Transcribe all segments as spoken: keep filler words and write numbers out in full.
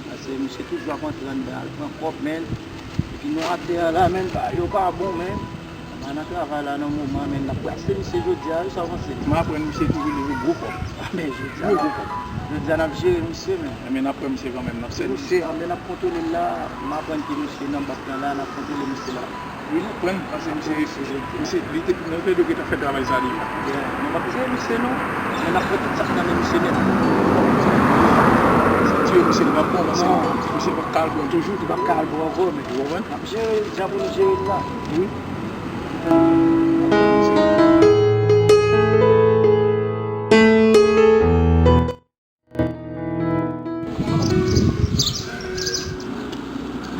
Paske misye toujou ap antre anndan al pran kòb, men. Epi nou atè a la, men, bagay yo pa bon, men. Anba nan travay la nan moman, men n ap brase misye jodi a, wi, sa w panse? M aprann misye toujou leve gwo kòb. A, men jodi a, gwo, gwo kòb. Jodi a n ap jere misye, men. Enben, n ap pran misye kanmenm, n ap sèvi. Misye, anben, n ap kontwole l la, m aprann ke misye nan bank lan la, n ap kontwole misye la. Wi, n ap pran, paske misye, misye, li te, nou te dwe gentan fè travay sa deja. Yeah, nou p ap jere misye, non. Men n ap pran tout sa k nan men misye nèt. Sa k tiye misye, li p ap pran, paske misye p ap ka al pran toujou. Li p ap ka al pran ankò, men. Ou konprann? N ap jere l jan pou nou jere l la. Wi.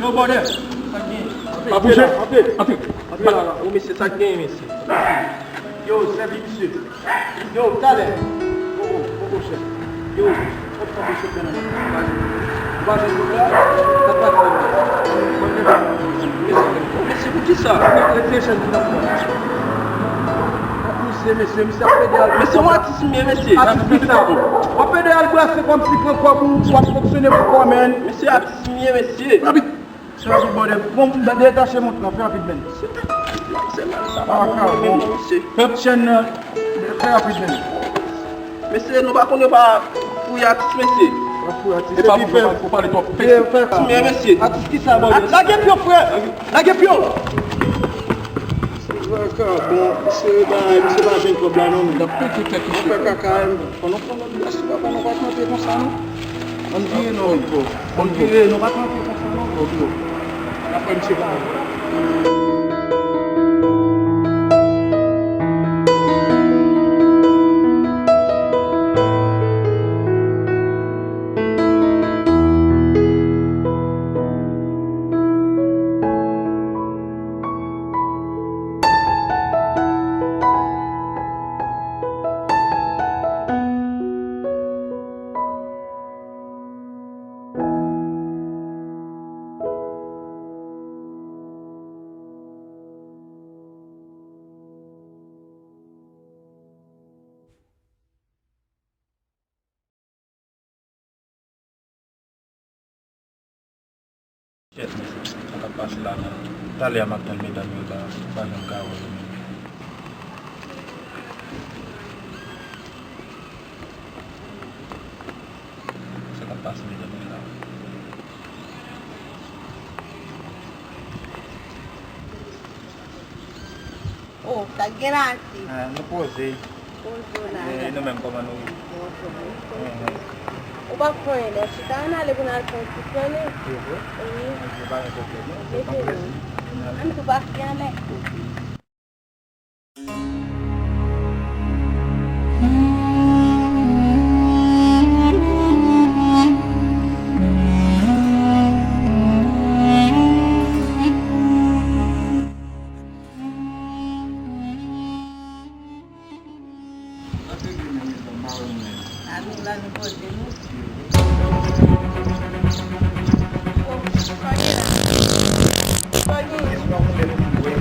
Yo, brother. Sa k gen? Pa bouje. Antre. Antre la, la. O, mesye, sa k gen, mesye? Yo, sèvi misye. Yo, talè. O, o, o, o, chèf. Yo, fòk sa bouje nan. Ou pa jwenn kote a? Sa k pase? Mesye, pou kisa? Refleksyon ki nan fè. Mesye, mesye, mesye ap pede al. Mesye, yon atis m ye, mesye. Atis ki sa? W ap pede al brase kòmsi pran kòb ou, w ap fonksyone pou kò, men. Mesye, atis m ye, mesye. Rapid. Fè rapid, bòdè. Bon, detache mont lan, fè rapid, men. Se mal, se mal, sa pa bon pou mwen menm, non, mesye. Pèp chèn nan, fè rapid, men. Mesye, nou pa konn yo pa fouye atis, mesye. Pa fouye atis. E pa pou ou pale twòp. Fè atis, men, mesye. Atis ki sa, bòdè? Lage pye w, frè. Lage pye w. Bon, misye bay, misye pa jwenn kòb la non, men. L ap pete tèt misye. Fè kaka, fò nou pran lòt bwès, papa, nou pa kanpe konsa non. Ann vire non, bro. Ann vire, nou pa kanpe konsa non, bro. N ap fè misye pale. Kèt, mesye, sa k ap pase la menm? Talè a m ap tann medam yo la, m pa janm ka wè yo menm. Sa k ap pase medam yo la? Oh, sa k gen la, atis? Ah, nou poze. Poze w la. Eh, nou menm, kòman nou ye? Ou pa fè anyen, non. Chita, ann ale pou n al fè yon ti fè, wi. Wi. Ok, pa gen pwoblèm, non. Mete nou. Ann tou pase anlè. Ok. Sa te gen nan mezon mari mwen. A nou la nou poze nou. Oh, pa gen la. Pa gen. Gen yon lè pou wè.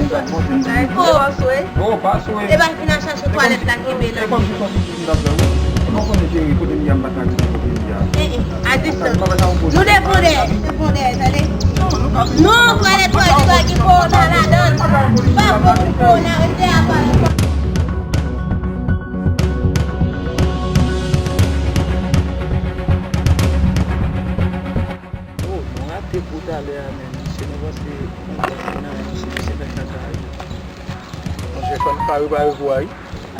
Oh, pa swe. E pa fin a chache twalèt la kenbe nan. E kòm si son pitit m t ap fè, wi. Ou konnen cheri, kote m ye a, m pa t ka rete kote m ye a. Eh, eh, a distans. Nou deponn dèyè, deponn dèyè, tande. Non, twalèt, twalèt, twalèt, ki korona ladan l. Pa bon pou korona, rete a twalèt. Oh, nou rate kou talè a, men. Misye, nou panse, nou panse, nou panse, misye fè kaka, wi. Monchè, fò n ka repare kou a, wi.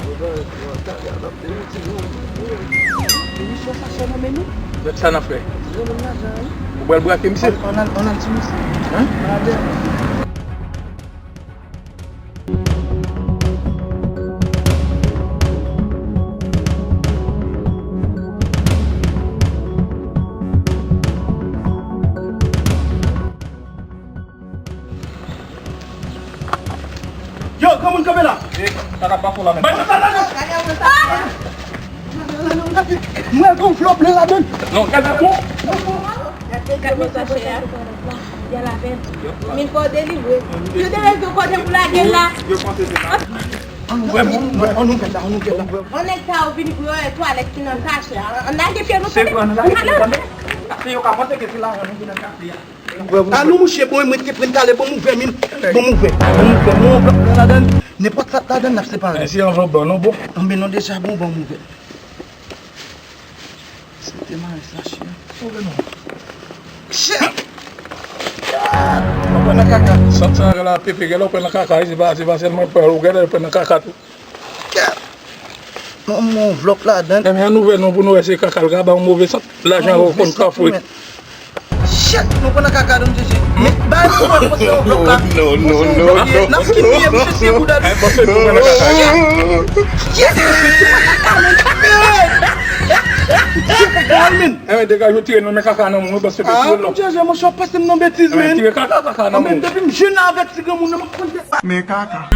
Repare kou a, kaka, n ap te mete nou. Emisyon sa sè nan men nou. Gad sa n ap fè. Granmoun lajan, wi. Ou pral brake misye? Ann, ann al, ann al sou misye. Hein? Ann al dèyè. Yo, granmoun kanpe la. Mwen gen yon vlòp nan ladan. Non, gade bon. Gade mesye a. Y al avè l. Min pa w delivre. Yo te rete kote pou lage l la. Yo panse se pa. An nou fè, an nou fè la, an nou fè la. An nèg sa yo vini pou yo wè twalèt ki nan kache a. An lage pye nou. Se pou an lage pye nou. Kafe yo ka panse ke se lajan nou ki nan kafe a. A non, mouche, bon, mwen te pran talè, bon, m ouvè, min. Bon, m ouvè, bon, m ouvè. Bon, anvlòp nan ladan, nenpòt sa k ladan, n ap separe. Si anvlòp ban nou, bon. Anben non, deja, bon, bon, m ouvè. Se te mare sa, chien. Ouvè non. Chien! Ou pran nan kaka. Sant sa la, pepe, gèlè ou pran nan kaka, se pa, se pa sèlman pran, ou gèlè ou pran nan kaka tou. Kè! Yon, yon anvlòp ladan. Ebyen, ann ouvè non pou nou wè se kaka l ka ba yon move sant. Lajan yo konn kafou. Shit, nou konn nan kaka, don Jezi. Men, bay nou wè, pase yon vlòg la. Non, non, non, non. N ap kinye misye se bouda. Shit. Shit. Ebyen, dega yo tire nou men kaka nan moun, pase pe tire lòt. Ah, Jezi, monchè, w pase m nan betiz, men. Tire kaka, kaka nan moun. Depi m jwenn avèk ti granmoun nan, m ap konn. Men kaka.